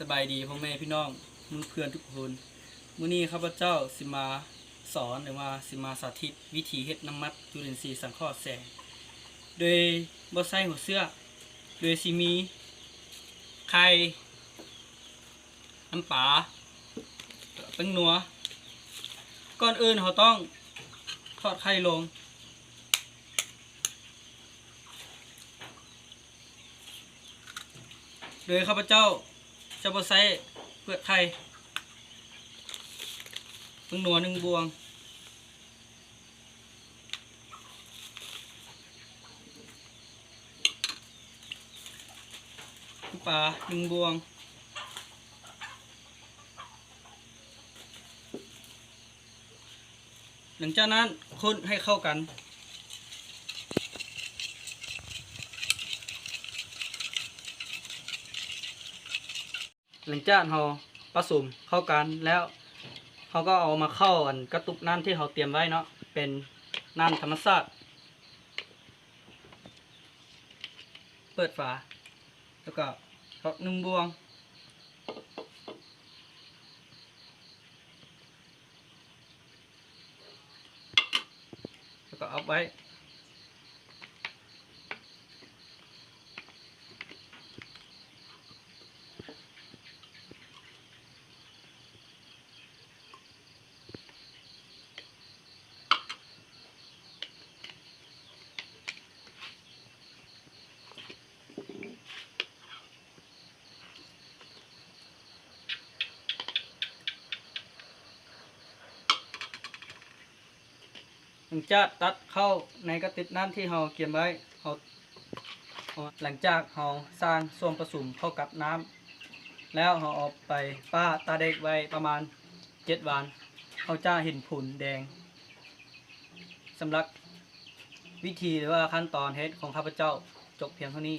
ສະບາຍດີພໍ່ແມ່ພີ່ນ້ອງໝູ່ເພື່ອນທຸກຄົນ. ມື້ນີ້ຂ້າພະເຈົ້າຊິມາສອນ ຫຼືວ່າຊິມາສາທິດວິທີເຮັດນ້ຳມັດຈຸລິນຊີສັງເຄາະແສງ ໂດຍບໍ່ໃຊ້ຫົວເຊື້ອ ໂດຍຊິມີໄຂ່ ນ້ຳປາ ແປ້ງນົວ. ກ່ອນອື່ນເຮົາຕ້ອງທອດໄຂ່ລົງ. ໂດຍຂ້າພະເຈົ້າຈະບໍ່ໃຊ້ເປືອກໄຂ່. ແປ້ງນົວໜຶ່ງບ່ວງ, ນ້ຳປາໜຶ່ງບ່ວງ. ຫຼັງຈາກນັ້ນຄົນໃຫ້ເຂົ້າກັນ. ຫຼັງຈາກເຮົາປະສົມເຂົ້າກັນແລ້ວ, ເຮົາກໍເອົາມາເຂົ້າອັນກະຕຸກນ້ຳທີ່ເຮົາຕຽມໄວ້ເນາະ, ເປັນນ້ຳທຳມະຊາດ. ເປີດຝາ ແລ້ວກໍທອດໜຶ່ງບ່ວງ. ແລ້ວກໍເອົາໄວ້. ຫຼັງຈາກຕັກເຂົ້າໃນກະຕິກນ້ຳທີ່ເຮົາກຽມໄວ້, ເຮົາ, ຫຼັງຈາກເຮົາສ້າງສ່ວນປະສົມເຂົ້າກັບນ້ຳແລ້ວ, ເຮົາເອົາໄປປ້າຕາກແດດໄວ້ປະມານເຈັດວັນ, ເຮົາຈະເຫັນຜົນແດງ. ສຳລັບວິທີ ຫຼືວ່າຂັ້ນຕອນເຮັດຂອງຂ້າພະເຈົ້າຈົບພຽງເທົ່ານີ້.